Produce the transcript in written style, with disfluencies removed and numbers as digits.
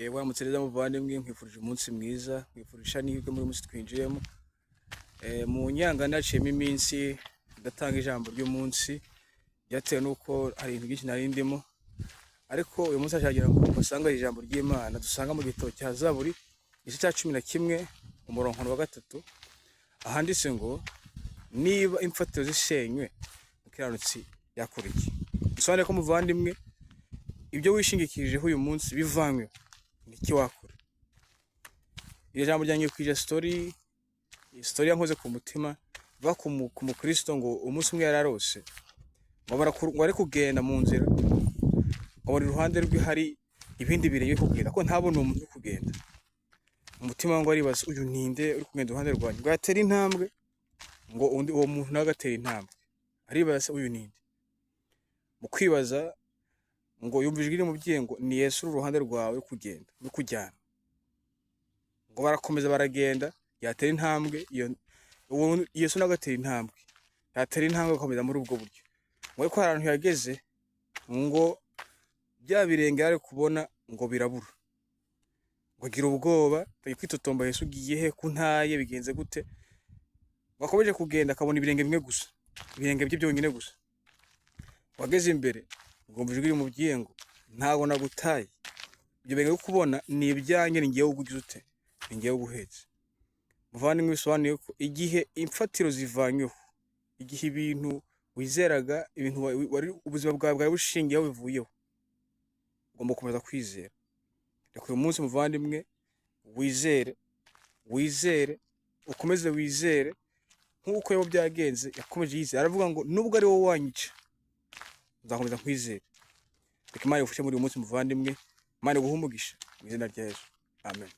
Waramutse neza muvandimwe, nkwifurije umunsi mwiza, nkwifurije n'ihirwe muri uyu munsi twinjiyemo. Mu nyangana haciyemo iminsi ndatanga ijambo ry'umunsi, byatewe n'uko hari ibintu byinshi nari ndimo, ariko uyu munsi hashaka ngo basange ijambo ry'Imana dusanga mu gitabo cya Zaburi, igice cya 11, umurongo wa 3, ahanditse ngo: "Niba imfatiro zisenywe, umukiranutsi yakora iki?" Bisobanuye ko muvandimwe, ibyo wishingikirijeho uyu munsi bivanyweho, ni iki wakora? Iri jambo ryangiye story, story yankoze ku mutima, iva ku mukristo ngo umunsi umwe yararose ngo ari kugenda mu nzira, ngo abona iruhande rwe hari ibindi birenge biri kugenda, ko ntabona uwo muntu uri kugenda. Umutima we ngo aribaza: "Uyu ninde uri kugenda iruhande rwanjye?" Ngo yatera intambwe, ngo undi uwo muntu nawe agatera intambwe. Aribaza: "Uyu ninde?" Mu kwibaza ngo yumva ijwi rimubwiye ngo: "Ni Yesu uri iruhande rwawe uri kugenda, uri kujyana." Ngo barakomeza baragenda, yatera intambwe, iyo uwo Yesu nawe agatera intambwe, yatera intambwe, agakomeza muri ubwo buryo. Ngo ariko hari ahantu yageze, ngo bya birenge yari kubona ngo birabura, ngo agira ubwoba, atangiye kwitotomba: "Yesu, ugiye he? Ko untaye, bigenze gute?" Ngo akomeje kugenda, akabona ibirenge bimwe gusa, ibirenge bye byonyine gusa. Ngo ageze imbere, ngo yumva ijwi rimubwiye ngo: "Ntabwo nagutaye, ibyo birenge uri kubona ni ibyanjye, ni njyewe ugugize ute, ni njyewe uguhetse." Muvandimwe, bisobanuye ko igihe imfatiro zivanyweho, igihe ibintu wizeraga, ibintu wari ubuzima bwawe bwari bushingiyeho bivuyeho, ugomba gukomeza kwizera. Reka uyu munsi muvandimwe wizere, wizere, ukomeze wizere nk'uko Yobu byagenze. Yakomeje yizera, aravuga ngo: "Nubwo ari wowe wanyica, nzakomeza nkwizere." Reka Imana igufashe muri uyu munsi muvandimwe, Imana iguhe umugisha mu izina rya Yesu, amen.